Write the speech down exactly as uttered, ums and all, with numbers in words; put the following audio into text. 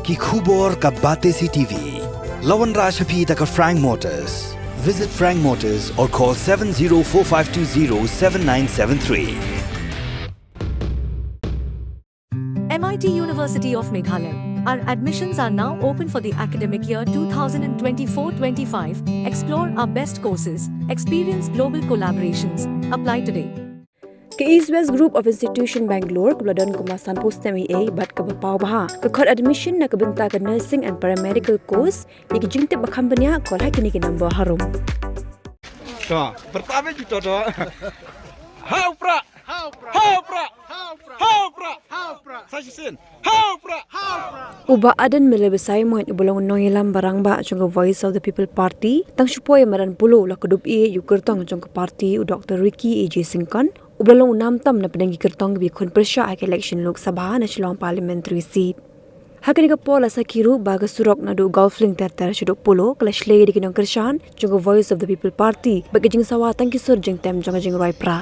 Ki khubor ka Batesi TV. La wanrah sha phi da ka Frank Motors. Visit Frank Motors or call seven zero four five two zero seven nine seven three. M I T University of Meghalaya. Our admissions are now open for the academic year two thousand twenty-four twenty-five. Explore our best courses, experience global collaborations. Apply today. Ka East West Group of Institution Bangalore kaba la don kumba sanphew snem eiei bad kaba paw bha ka khot admission na ka bynta ka nursing and paramedical course. Ïa ki jingtip ba kham bniah, call ha kine ki number harum. To, pertama kita to. Hau pra. Hau pra. Hau pra. Hau pra. Sa shisien. Hau pra. U Bah Ardent Miller Basaiawmoit uba long u nongïalam ba rangbah jong ka Voice of the People Party, tang shu poi madan pula la kdup ïa u kyrtong jong ka party, u Doctor Ricky A J Syngkon, uba long u nam tam na pdeng ki kyrtong kiba ïakhun pyrshah ha ka election Lok Sabha na Shillong Parliamentary Seat. Ha kane ka por la sakhi ruh ba ka surok naduh Golf Link ter ter shaduh pula ka la shlei da ki nongkyrshan jong ka Voice of the People Party bad ka jingsawa tang ki sur jingtem jong ka jingrwai pra.